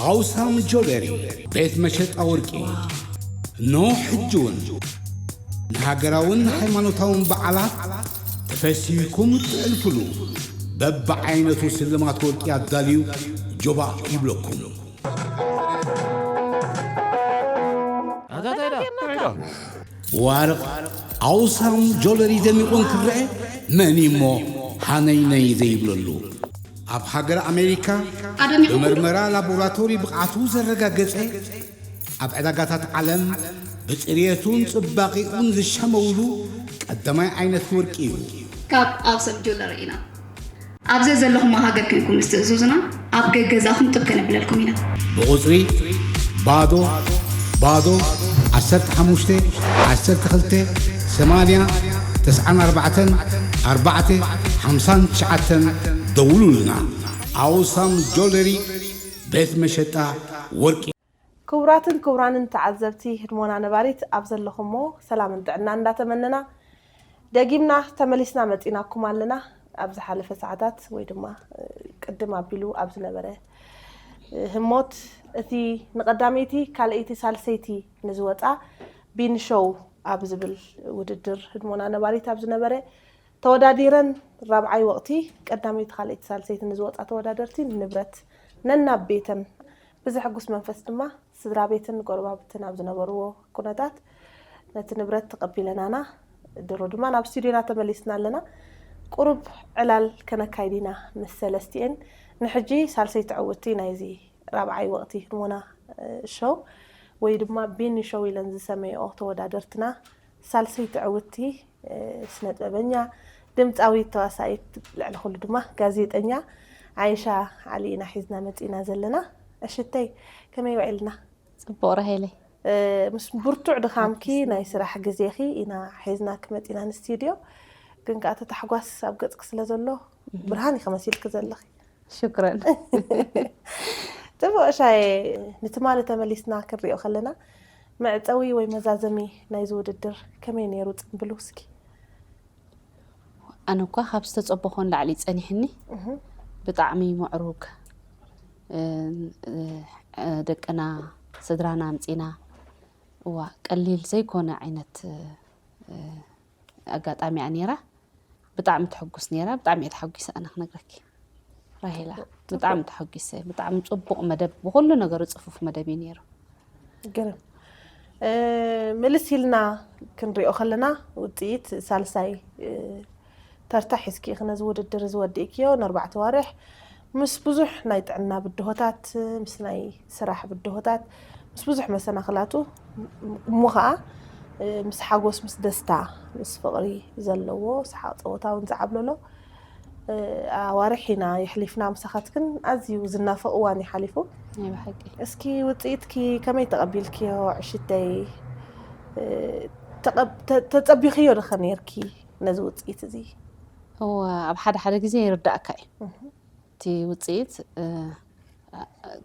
ኣውሳም ጆለሪ ቤት መሸጣ ወርቂ። ኖ ሕጂ እውን ንሃገራውን ሃይማኖታውን በዓላት ተፈሲህኩም እትዕልፍሉ በብዓይነቱ ስልማት ወርቂ ኣዳልዩ ጆባእ ይብለኩም። ብዋርቕ ኣውሳም ጆለሪ ደሚቑ እንክረአ መን እሞ ሃነይነይ ዘይብለሉ? ኣብ ሃገር ኣሜሪካ ኣደሚቑ ብመርመራ ላቦራቶሪ ብቕዓቱ ዘረጋገጸ፣ ኣብ ዕዳጋታት ዓለም ብጽርየቱን ጽባቒኡን ዝሸመውሉ ቀዳማይ ዓይነት ወርቂ እዩ። ካብ ኣውሳም ጆለሪ ኢና። ኣብ ዘዘለኹሞ ሃገር ኮንኩም ምስ ትእዝዙና ኣብ ገገዛኹም ጥብ ከነብለልኩም ኢና። ብቑጽሪ ባዶ ባዶ ዓሰርተ ሓሙሽተ ዓሰርተ ክልተ ሰማንያ ተስዓን ኣርባዕተን ኣርባዕተ ሓምሳን ትሽዓተን ደውሉልና። ኣውሳም ጆለሪ ቤት መሸጣ ወርቂ። ክቡራትን ክቡራንን ተዓዘብቲ ህድሞና ነባሪት ኣብ ዘለኹሞ ሰላምን ጥዕና እንዳተመነና ደጊምና ተመሊስና መጺናኩም ኣለና። ኣብ ዝሓለፈ ሰዓታት ወይ ድማ ቅድም ኣቢሉ ኣብ ዝነበረ ህሞት እቲ ንቐዳመይቲ ካልኣይቲ ሳልሰይቲ ንዝወጻ ቢን ሾው ኣብ ዝብል ውድድር ህድሞና ነባሪት ኣብ ዝነበረ ተወዳዲረን ራብዓይ ወቕቲ ቀዳመይቲ ካልኣይቲ ሳልሰይቲ ንዝወጻ ተወዳደርቲ ንብረት ነናብ ቤተን ብዘሕጉስ መንፈስ ድማ ስድራ ቤትን ጎረባብትን ኣብ ዝነበርዎ ኩነታት ነቲ ንብረት ተቐቢለናና ድሮ ድማ ናብ ስቱዲዮና ተመሊስና ኣለና። ቁሩብ ዕላል ከነካይድ ኢና ምስ ሰለስቲኤን። ንሕጂ ሳልሰይቲ ዕውቲ ናይዚ ራብዓይ ወቕቲ ህድሞና ሾው ወይ ድማ ቢኒ ሾው ኢለን ዝሰመይኦ ተወዳደርትና ሳልሰይቲ ዕውቲ ስነ ጥበበኛ፣ ድምፃዊት፣ ተዋሳኢት፣ ልዕሊ ኩሉ ድማ ጋዜጠኛ ዓይሻ ዓሊ ኢና ሒዝና መፂና ዘለና። እሽተይ ከመይ ውዒልና? ፅቡቕ ራሄለይ። ምስ ብርቱዕ ድኻምኪ ናይ ስራሕ ግዜኺ ኢና ሒዝናኪ መፂና ንስቱድዮ። ግን ከዓ እቲ ታሕጓስ ኣብ ገፅኪ ስለ ዘሎ ብርሃን ኢኺ መሲልኪ ዘለኺ። ሽክረን። ፅቡቕ ሻየ፣ ንትማሊ ተመሊስና ክንሪኦ ከለና መዕፀዊ ወይ መዛዘሚ ናይዚ ውድድር ከመይ ነይሩ? ፅምብሉ እስኪ። ኣነ እኳ ካብ ዝተፀበኾ ንላዕሊ ጸኒሕኒ። ብጣዕሚ ምዕሩግ፣ ደቅና ስድራና ኣምጺና። እዋ ቀሊል ዘይኮነ ዓይነት ኣጋጣሚ እያ ነይራ። ብጣዕሚ ትሕጉስ ነይራ። ብጣዕሚ እየ ተሓጒሰ ኣነ ክነግረኪ ራሄላ። ብጣዕሚ ተሓጒሰ። ብጣዕሚ ጽቡቕ መደብ፣ ብኹሉ ነገሩ ጽፉፍ መደብ እዩ ነይሩ። ግርም። ምልስ ኢልና ክንሪኦ ከለና ውፅኢት ሳልሳይ ተርታ ሒዝኪ ኢኺ ነዚ ውድድር እዚ ወዲእክዮ ንኣርባዕተ ዋርሕ ምስ ብዙሕ ናይ ጥዕና ብድሆታት፣ ምስ ናይ ስራሕ ብድሆታት፣ ምስ ብዙሕ መሰናኽላቱ እሞ ኸዓ ምስ ሓጎስ፣ ምስ ደስታ፣ ምስ ፍቕሪ ዘለዎ ሰሓቕ ፀወታ እውን ዝዓብለሎ ኣዋርሕ ኢና የሕሊፍና ምሳኻትክን። ኣዝዩ ዝናፈቕ እዋን እዩ ሓሊፉ። ናይ ብሓቂ። እስኪ ውፅኢትኪ ከመይ ተቐቢልክዮ ዕሽተይ? ተጸቢኽዮ ዶኸ ነይርኪ ነዚ ውፅኢት እዚ? እወ፣ ኣብ ሓደ ሓደ ግዜ ይርዳእካ እዩ እቲ ውፅኢት።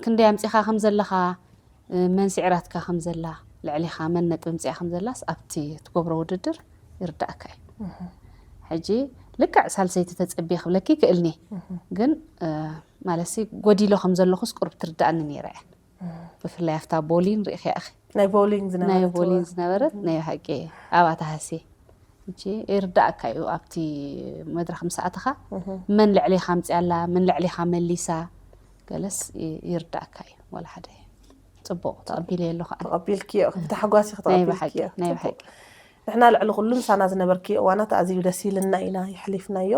ክንደይ ኣምፂኻ ከም ዘለኻ፣ መን ስዒራትካ ከም ዘላ፣ ልዕሊኻ መን ነጥቢ ኣምፂኣ ከም ዘላስ ኣብቲ ትገብሮ ውድድር ይርዳእካ እዩ። ሕጂ ልክዕ ሳልሰይቲ ተፀብየ ክብለኪ ይክእልኒ፣ ግን ማለትሲ ጎዲሎ ከም ዘለኹስ ቁሩብ ትርዳእኒ ነይራ እያ። ብፍላይ ኣብታ ቦሊን ርኢኽያ ኢኺ። ናይ ቦሊን ናይ ዝነበረት ቦሊን እዋ። ዝነበረት ናይ ሓቂ ኣብኣ ተሃስየ። ሕጂ ይርዳእካ እዩ ኣብቲ መድረኽ ምስ ኣተኻ መን ልዕሌኻ ኣምፅኣላ፣ መን ልዕሌኻ መሊሳ፣ ገለስ ይ- ይርዳእካ እዩ። ዋላ ሓደ ጽቡቕ ተቐቢለዮ ኣለኹ ኣነ። ተቐቢልክዮ ብታሕጓስ ኢኺ ናይ ብሓቂ ተቐቢልክዮ። ናይ ጽቡቕ። ብሓቂ። ንሕና ልዕሊ ኩሉ ምሳና ዝነበርክዮ እዋናት ኣዝዩ ደስ ኢልና ኢና የሕሊፍናዮ።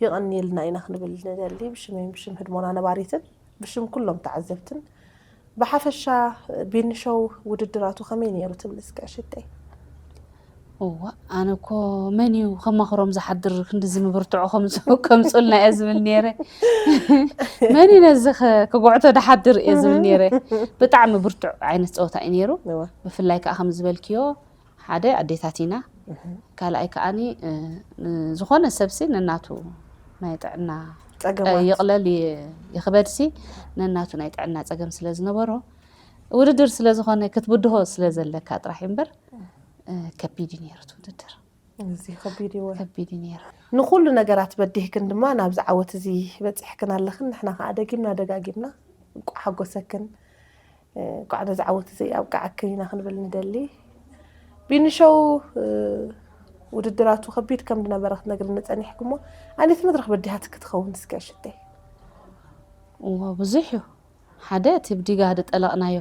የቐንየልና ኢና ክንብል ንደሊ ብሽመይን ብሽም ህድሞና ነባሪትን ብሽም ኩሎም ተዓዘብትን። ብሓፈሻ ቢኒ ሾው ውድድራቱ ከመይ ነይሩ ትብሊ እስከ ሽተይ? እዋ ኣነ እኮ መን እዩ ከማኽሮም ዝሓድር ክንድዚ ምብርትዖ ከምጽ- ከምጽኡልና እየ ዝብል ነይረ። መን እዩ ነዚ ከ- ክጉዕቶ ድሓድር እየ ዝብል ነይረ። ብጣዕሚ ብርቱዕ ዓይነት ፀወታ እዩ ነይሩ። እዋ። ብፍላይ ከዓ ከም ዝበልክዮ ሓደ ኣዴታት ኢና። ካልኣይ ከዓኒ እ፣ ዝኾነ ሰብሲ ነናቱ ናይ ጥዕና ጸገማት። ይቕለል ይ- ይኽበድሲ ነናቱ ናይ ጥዕና ጸገም ስለ ዝነበሮ ውድድር ስለ ዝኾነ ክትብድሆ ስለ ዘለካ ጥራሕ እዩ እምበር እ፣ ከቢድ እዩ ነይሩ እቲ ውድድር። እዚ ከቢድ እዩ። ከቢድ እዩ ነይሩ። ንኹሉ ነገራት በዲህክን ድማ ናብዚ ዓወት እዚ በፂሕክን ኣለኽን። ንሕና ከዓ ደጊምና ደጋጊምና እንቋዕ ሓጎሰክን። እንኳዕ ነዚ ዓወት እዚ ኣብቃዓክን ኢና ክንብል ንደሊ። ቢንሾው ውድድራቱ ከቢድ ከም ዝነበረ ክትነግርኒ ጸኒሕኪ እሞ፣ ኣነቲ መድረኽ በዲሃትኪ ትኸውን እስኪ ኣሽተይ? እዎ፣ ብዙሕ እዩ። ሓደ እቲ ብዲጋ ዝጠለቕናዮ፣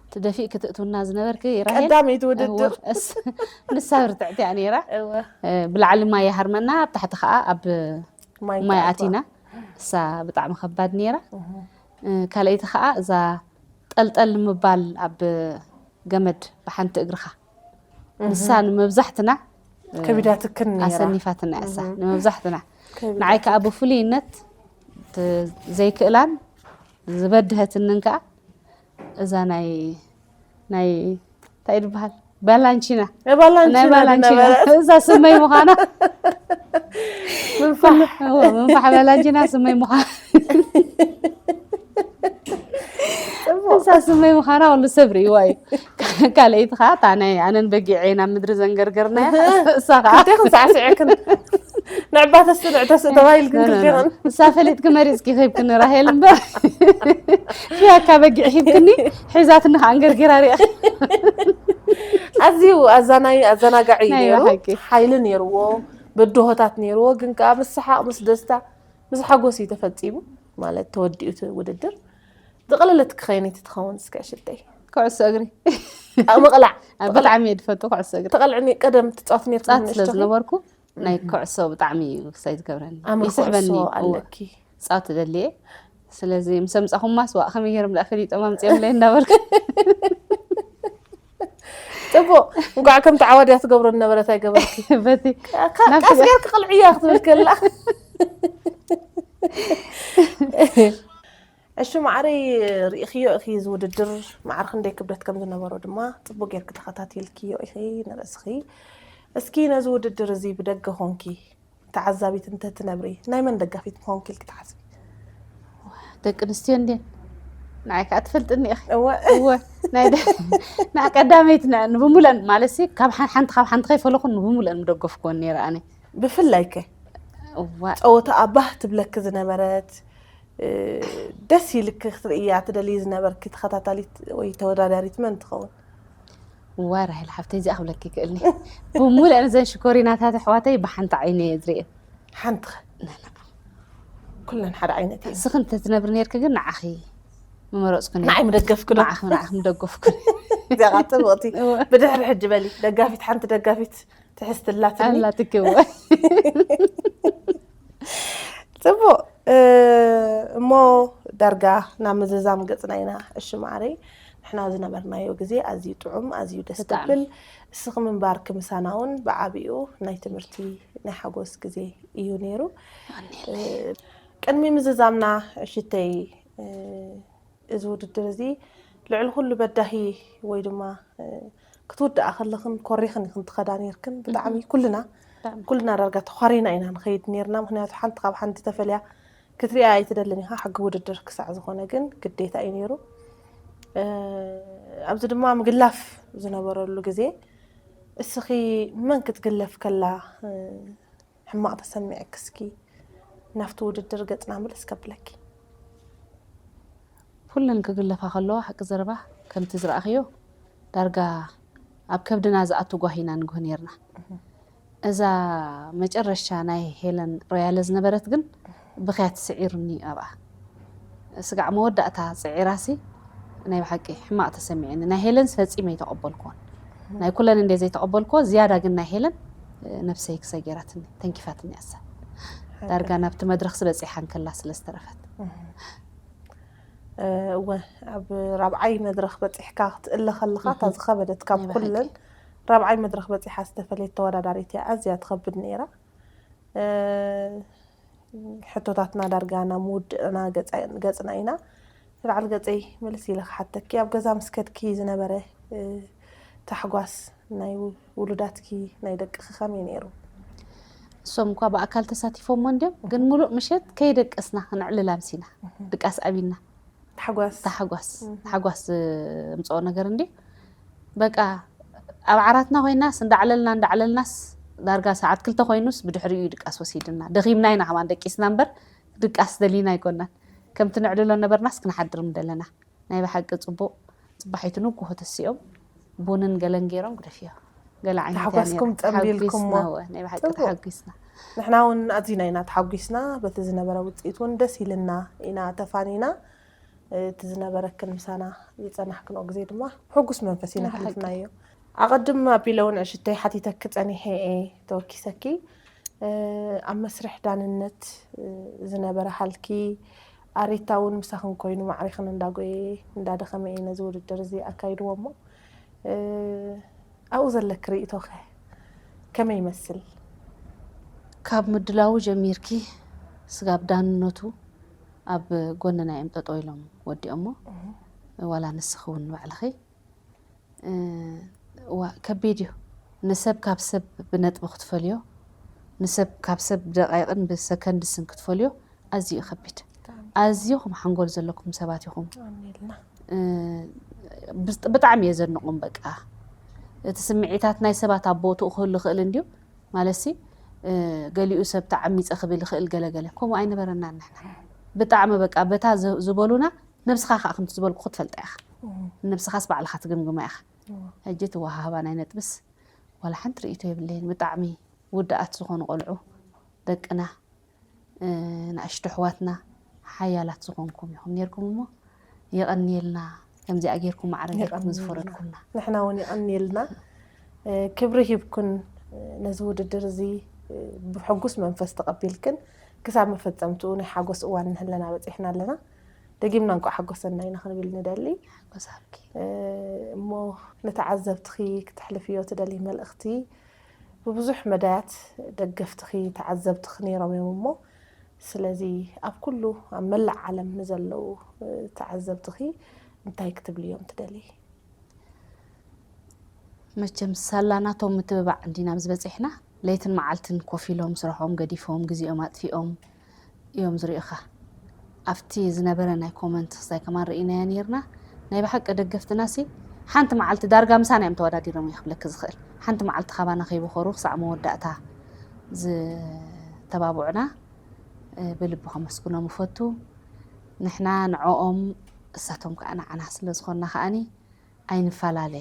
እቲ ደፊእ ክትእትውና ዝነበርኪ ራሄል። ቀዳመይቲ ውድድር። እወ፣ እስ-፣ ንሳ ብርትዕቲ እያ ነይራ። እወ። እ፣ ብላዕሊ ማይ ይሃርመና፣ ኣብ ታሕቲ ከዓ ኣብ ማይ ማይ ይኣትዋ። ኣቲና። እሳ ብጣዕሚ ከባድ ነይራ። እ፣ ካልኣይቲ ከዓ እዛ ጠልጠል ንምባል ኣብ ገመድ ብሓንቲ እግርኻ፣ ንሳ ንመብዛሕትና እ፣ ከቢዳትክን ነይራ። ኣሰኒፋትና እያ እሳ፣ ንመብዛሕትና። ከቢዳትክን። ንዓይ ከዓ ብፍሉይነት ት-፣ ዘይክእላን ዝበድሀትንን ከዓ እዛ ናይ፣ ናይ እንታይ ዝበሃል፣ ባላንቺና። ናይ ባላንቺና ናይ ባላንቺና ዝነበረት። እዛ ስመይ ምዃና። ምንፋሕ። እዎ፣ ምንፋሕ ባላንቺና ስመይ ምዃና። ጽቡቕ። እዛ ስመይ ምዃና ኩሉ ሰብ ርእይዋ እዩ። ካልኣይቲ ከዓ እታ ናይ ኣነን በጊዐ ናብ ምድሪ ዘንገርገርናያ፣ እሳ ከዓ ክልቴኽን ሳዕስዒክን ንዕባተስ ንዕተስ ተባሂልክን ክልቴኽን። እሳ ፈሊጥኪ መሪፅኪ ሂብክኒ ራሄል እምበር፣ ሽያካ በጊዕ ሂብክኒ፣ ሒዛትኒ ከዓ እንገርጊራ ሪኣ። ኣዝዩ ኣዛናይ ኣዘናጋዒ እዩ ናይ ነይሩ። ብሓቂ። ሓይሊ ነይርዎ፣ ብድሆታት ነይርዎ፣ ግን ከዓ ምስ ሰሓቕ ምስ ደስታ ምስ ሓጎስ እዩ ተፈጺሙ። ማለት ተወዲኡ እቲ ውድድር። ዝቐለለት ክኸይን እቲ ትኸውን እስከ ሽተይ ኩዕሶ እግሪ ኣብ ምቕላዕ ኣብ ብጣዕሚ እየ ዝፈቱ ኩዕሶ እግሪ። ተቐልዕኒ ቀደም ትጻወት ነርኩ ፃት ስለ ዝነበርኩ ናይ ኩዕሶ ብጣዕሚ ክሳይ ዝገብረኒ ኣምር ይስሕበኒ። ኩዕሶ እወ፣ ኣለኪ። ፃት ደልየ። ስለዚ ምስ ኣምፃኹማስ ዋእ ከመይ ገይሮም ደኣ ፈሊጦም ኣምፅኦም ለይ እናበልኩ። ጽቡቕ። እንኳዕ ከም ተዓዋድያ ትገብሮ ነበረት ኣይገበርኪ። በቲ ካ- ናብ ቀስ ትግራይ- ጌርኪ ቅልዕያ ክትብል ከላ። እሺ ማዕረይ፣ ርኢኽዮ ኢኺ እዚ ውድድር፣ ማዕረ ክንደይ ክብደት ከም ዝነበሮ ድማ ጽቡቕ ጌርኪ ተኸታቲልክዮ ኢኺ ንርእስኺ። እስኪ ነዚ ውድድር እዚ ብደገ ኾንኪ ተዓዛቢት እንተትነብሪ፣ ናይ መን ደጋፊት ምኾንኪ ኢልኪ ትሓስቢ? ደቂ ኣንስትዮ እንድየን ንዓይ ከዓ ትፈልጥኒ ኢኺ። እወ። እወ፣ ናይ ደ-፣ ናይ ቀዳመይቲ ን-፣ ንብሙለን ማለት ሲ ካብ ሓ-፣ ሓንቲ ካብ ሓንቲ ከይፈለኹ ንብሙለን ምደገፍኩወን ነይረ ኣነ። ብፍላይ ከ እዋ፣ ጸወታ ኣባህ ትብለኪ ዝነበረት፣ እ፣ ደስ ኢልኪ ክትርእያ ትደልዪ ዝነበርኪ ተኸታታሊት ወይ ተወዳዳሪት መን ትኸውን? እዋ ራሄል ሓፍተይ እዚኣ ክብለኪ ይክእልኒ። ብሙሉአን እዘን ሽኮሪናታት ኣሕዋተይ ብሓንቲ ዓይነ እየ ዝርእየን። ሓንቲ ኸ? ኩለን ሓደ ዓይነት እዩ። እስኺ እንተትነብሪ ነርኪ ግን ንዓኺ ምመረፅኩ ነይረ። ንዓይ ምደገፍኪ ዶ? ንዓኺ፣ ንዓኺ ምደገፍኩ። እዚኣ ኸዓ ጽብቕቲ። እወ። ብድሕሪ ሕጂ በሊ፣ ደጋፊት፣ ሓንቲ ደጋፊት ትሕዝቲ ኣላትኒ። ኣላትኪ እወ። ጽቡቕ። እ፣ እሞ ዳርጋ ናብ ምዝዛም ገጽና ኢና። እሺ ማዕረይ፣ ንሕና ዝነበርናዮ ግዜ ኣዝዩ ጥዑም፣ ኣዝዩ ደስ ብጣዕሚ። ዘብል። እስኺ ምንባርኪ ምሳና እውን ብዓቢኡ ናይ ትምህርቲ ናይ ሓጎስ ግዜ እዩ ነይሩ። እ፣ ቅድሚ ምዝዛምና ሽተይ፣ እ፣ እዚ ውድድር እዚ ልዕሊ ኩሉ በዳሂ ወይ ድማ፣ እ፣ ክትውድኣ ከለኽን ኮሪኽን ኢኽን ትኸዳ ነርክን። ብጣዕሚ ኩልና፣ ብጣዕሚ። ኩልና ዳርጋ ተዃሪና ኢና ንኸይድ ነርና። ምኽንያቱ ሓንቲ ካብ ሓንቲ ተፈልያ ክትሪኣ ኣይትደልን ኢኻ። ሕጊ ውድድር ክሳዕ ዝኾነ ግን ግዴታ እዩ ነይሩ። እ፣ ኣብዚ ድማ ምግላፍ ዝነበረሉ ግዜ እስኺ መን ክትግለፍ ከላ፣ እ፣ ሕማቕ ተሰሚዕኪ እስኪ ናብቲ ውድድር ገጽና ምልስ ከብለኪ። ኩለን ክግለፋ ከለዋ ሓቂ ዘረባ ከምቲ ዝረኣኽዮ ዳርጋ ኣብ ከብድና ዝኣቱ ጓሂ ኢና ንጉህ ነርና። እዛ መጨረሻ ናይ ሄለን ሮያለ ዝነበረት ግን ብኽያ ትስዒሩኒ ኣብኣ። ስጋዕ መወዳእታ ጽዒራሲ ናይ ብሓቂ ሕማቕ ተሰሚዕኒ። ናይ ሄለንስ ፈጺመ ኣይተቐበልኩዎን። ናይ ኩለን እንደ ዘይተቐበልኩዎ ዝያዳ ግን ናይ ሄለን፣ እ፣ ነብሰይ ክሳይ ገይራትኒ፣ ተንኪፋትኒ እያ እሳ። ዳርጋ ናብቲ መድረኽ ዝበጺሓ እንከላ ስለ ዝተረፈት። እ፣ እወ፣ ኣብ ራብዓይ መድረኽ በጺሕካ ክትእለ ከለኻ፣ እታ ዝኸበደት ካብ ናይ ብሓቂ። ኩለን ራብዓይ መድረኽ በጺሓ ዝተፈለየት ተወዳዳሪት እያ። ኣዝያ ትኸብድ ነይራ። እ፣ ሕቶታትና ዳርጋ ናብ ምውድእና ገጻ-፣ ገጽና ኢና። ንበዓል ገጸይ፣ ምልስ ኢለ ክሓተኪ፣ ኣብ ገዛ ምስ ከድኪ ዝነበረ፣ እ፣ ታሕጓስ ናይ ው-፣ ውሉዳትኪ፣ ናይ ደቅኺ ከመይ ነይሩ? እሶም እኳ ብኣካል ተሳቲፎሞ እንድዮም፣ ግን ሙሉእ ምሸት ከይደቀስና ክነዕልል ኣምሲና። ድቃስ ኣቢና። ታሕጓስ። ታሕጓስ፣ ታሕጓስ ዘምጽኦ ነገር እንድዩ። በቃ ኣብ ዓራትና ኮይናስ እንዳዕለልና፣ እንዳዕለልናስ ዳርጋ ሰዓት ክልተ ኮይኑስ ብድሕሪኡ እዩ ድቃስ ወሲድና። ደኺምና ኢና ከማን ደቂስና እምበር ድቃስ ደሊና ኣይኮናን። ከምቲ ነዕልሎ ነበርናስ ክንሓድር ምደለና። ናይ ብሓቂ ጽቡቕ። ጽባሒቱ ንግሆ ተሲኦም ቡንን ገለን ገይሮም ግደፍዮ። ገለ ዓይነት እያ ነይራ። ተሓጎስኩም፣ ጸምቢልኩሞ። ተሓጒስና፣ እወ፣ ናይ ብሓቂ ጽቡቕ። ተሓጒስና። ንሕና እውን ኣዝና ኢና ተሓጒስና በቲ ዝነበረ ውፅኢት እውን ደስ ኢልና ኢና ተፋኒና። እቲ ዝነበረክን ምሳና ዝፀናሕክንኦ ግዜ ድማ ሕጉስ መንፈስ ኢና ናይ ብሓቂ። ኣሕሊፍናዮ። ኣቐድም ኣቢለ እውን ዕሽተይ ሓቲተኪ ፀኒሐ እየ ተወኪሰኪ። ኣብ መስርሕ ዳንነት ዝነበረ ሃልኪ ኣሬታ እውን ምሳኽን ኮይኑ ማዕሪኽን እንዳጎየ እንዳደኸመ እየ ነዚ ውድድር እዚ ኣካይድዎ እሞ ኣብኡ ዘለኪ ርእይቶኸ ከመይ ይመስል? ካብ ምድላዉ ጀሚርኪ ስጋብ ዳንነቱ ኣብ ጎንና እዮም ጠጠው ኢሎም ወዲኦሞ። ዋላ ንስኺ እውን ንባዕልኺ እ፣ ዋ ከቢድ እዩ። ንሰብ ካብ ሰብ ብነጥቢ ክትፈልዮ፣ ንሰብ ካብ ሰብ ብደቃይቅን ብሰከንድስን ክትፈልዮ ኣዝዩ እዩ ከቢድ። ኣዝኹም ሓንጎል ዘለኩም ሰባት ኢኹም። ኣሜልና። እ፣ ብስ- ብጣዕሚ እየ ዘድንቆም። በቃ እቲ ስምዒታት ናይ ሰባት ኣብ ቦትኡ ክህሉ ይኽእል እንድዩ። ማለትሲ እ፣ ገሊኡ ሰብ ተዓሚፀ ክብል ይኽእል፣ ገለገለ ከምኡ ኣይነበረናን ንሕና። ብጣዕሚ በቃ በታ ዝ- ዝበሉና ነብስኻ ከዓ ከምቲ ዝበልኩ ክትፈልጣ ኢኻ። ነብስኻስ ባዕልኻ ትግምግማ ኢኻ። ሕጂ እቲ ወሃሃባ ናይ ነጥብስ ዋላ ሓንቲ ርእይቶ የብለይን። ብጣዕሚ ውድኣት ዝኾኑ ቆልዑ ደቅና፣ እ፣ ንኣሽቱ ኣሕዋትና ሓያላት ዝኾንኩም ኢኹም ነይርኩም እሞ የቐንየልና። ከምዚኣ ጌርኩም ማዕረ ጌርኩም የቐንየልና። ዝፈረድኩምና። ንሕና እውን የቐንየልና። እ፣ ክብሪ ሂብኩን፣ እ፣ ነዚ ውድድር እዚ፣ እ፣ ብሕጉስ መንፈስ ተቐቢልክን ክሳብ መፈጸምትኡ ናይ ሓጎስ እዋን ንህለና በጺሕና ኣለና። ደጊምና እንቋዕ ሓጎሰና ኢና ክንብል ንደሊ። ሓጎስ ሃብኪ። እ፣ እሞ ንተዓዘብትኺ ክተሕልፍዮ ትደሊ መልእኽቲ? ብብዙሕ መዳያት ደገፍትኺ ተዓዘብትኺ ነይሮም እዮም እሞ፣ ስለዚ ኣብ ኩሉ ኣብ መላእ ዓለም ንዘለዉ፣ እ፣ ተዓዘብትኺ እንታይ ክትብልዮም ትደሊ? መቸም ሳላ ናቶም ምትብባዕ እንዲና ኣብዚ በፂሕና። ለይትን መዓልትን ኮፍ ኢሎም ስራሖም ገዲፎም ግዜኦም ኣጥፊኦም እዮም ዝሪኡኻ። ኣብቲ ዝነበረ ናይ ኮመንት ክሳይ ከማን ርኢናያ ነይርና። ናይ ብሓቂ ደገፍትና ሲ ሓንቲ መዓልቲ ዳርጋ ምሳና እዮም ተወዳዲሮም እየ ክብለኪ ዝኽእል። ሓንቲ መዓልቲ ካባና ከይበኸሩ ክሳዕ መወዳእታ ዝተባብዑና፣ እ፣ ብልቢ ከመስግኖም እፈቱ። ንሕና ንዕኦም እሳቶም ከዓ ንዓና ስለ ዝኾንና ከዓኒ ኣይንፈላለ።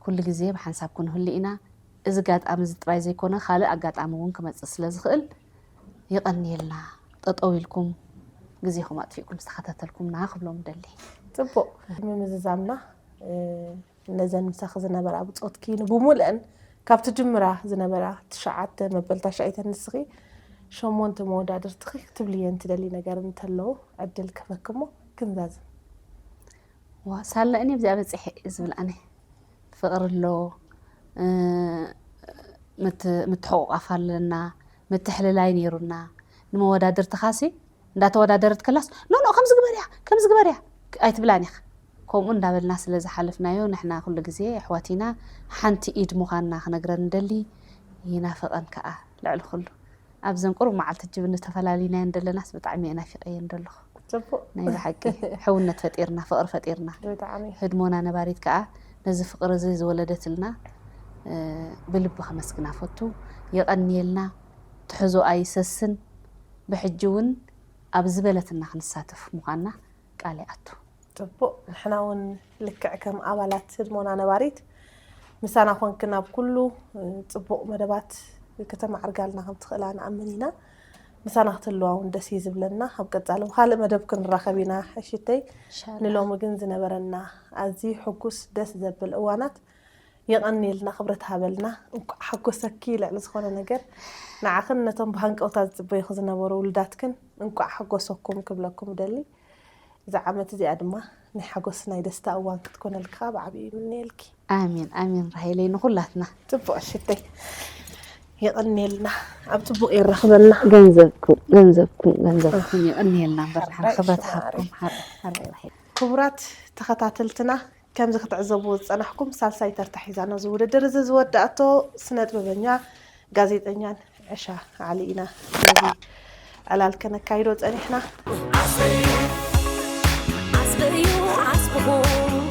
ኩሉ ግዜ ብሓንሳብ ክንህሉ ኢና። እዚ ኣጋጣሚ እዚ ጥራይ ዘይኮነ ካልእ ኣጋጣሚ እውን ክመፅእ ስለ ዝኽእል የቐንየልና። ጠጠው ኢልኩም ግዜኹም ኣጥፊእኩም ዝተኸታተልኩምና ክብሎም ደሊ። ጽቡቕ። ምምዝዛምና፣ እ፣ ነዘን ምሳኺ ዝነበራ ብጾትኪ ንብሙልአን ካብቲ ጅምራ ዝነበራ ትሽዓተ መበል ታሽዓይተን ንስኺ ሸሞንተ መወዳድርትኺ ክትብልየን ትደሊ ነገር እንተለዉ ዕድል ክህበኪ እሞ ክንዛዝም። ዋ ሳላ እኔ ብዚኣ በፂሐ እየ ዝብል ኣነ። ፍቕሪ ኣሎ፣ እ፣ ምት- ምትሕቑቋፍ ኣለና፣ ምትሕልላይ ነይሩና። ንመወዳድርትኻሲ እንዳተወዳደረት ከላስ ኖ ኖ ከምዚ ግበርያ ከምዚ ግበርያ ኣይትብላን ኢኻ። ከምኡ እንዳበልና ስለ ዝሓለፍናዮ ንሕና ኩሉ ግዜ ኣሕዋት ኢና። ሓንቲ ኢድ ምዃንና ክነግረን ንደሊ፣ ይናፈቐን ከኣ ልዕሊ ኩሉ። ኣብዘን ቁሩብ መዓልቲ ጅብኒ ተፈላሊናየን ደለናስ ብጣዕሚ እየ ናፊቐየን ደለኹ። ጽቡቕ። ናይ ብሓቂ ሕውነት ፈጢርና፣ ፍቕሪ ፈጢርና። ብጣዕሚ። ህድሞና ነባሪት ከኣ ነዚ ፍቕሪ እዚ ዝወለደትልና፣ እ፣ ብልቢ ከመስግና ፈቱ። የቐንየልና። ትሕዞ ኣይሰስን። ብሕጂ እውን ኣብ ዝበለትና ክንሳተፍ ምዃንና ቃል ይኣቱ። ጽቡቕ። ንሕና እውን ልክዕ ከም ኣባላት ህድሞና ነባሪት ምሳና ኮንክን ኣብ ኩሉ፣ እ፣ ጽቡቕ መደባት ከተማዕርጋልና ከም ትኽእላ ንኣምን ኢና። ምሳና ክትህልዋ እውን ደስ እዩ ዝብለና። ኣብ ቀጻሊ ብኻልእ መደብ ክንራኸብ ኢና። ሕሽተይ፣ ኢንሻላህ። ንሎሚ ግን ዝነበረና ኣዝዩ ሕጉስ ደስ ዘብል እዋናት የቐንየልና፣ ክብረት ሃበልና። እንቋዕ ሓጎሰኪ። ልዕሊ ዝኾነ ነገር ንዓኽን ነቶም ብሃንቀውታ ዝጽበዩኺ ዝነበሩ ውሉዳትክን እንቋዕ ሓጎሰኩም ክብለኩም እደሊ። እዛ ዓመት እዚኣ ድማ ናይ ሓጎስ ናይ ደስታ እዋን ክትኮነልካ ብዓብዩ ይምነየልኪ። ኣሜን ኣሜን ራሄለይ ንኹላትና። ጽቡቕ ሽተይ፣ የቐንየልና። ኣብ ጽቡቕ የራኽበልና። ገንዘብኩም ገንዘብኩም ገንዘብኩም የቐንየልና እምበር ንሓ- ክብረት ሃብኩም። ሓር- ሓር ራሄል። ክቡራት ተኸታተልትና፣ ከምዚ ክትዕዘብዎ ዝጸናሕኩም ሳልሳይ ተርታ ሒዛ ነዚ ውድድር እዚ ዝወዳእቶ ስነ ጥበበኛ ጋዜጠኛን ዕሻ ዓሊ ኢና ነዚ ዕላል ከነካይዶ ጸኒሕና። ዓስበዩ ዓስብኹም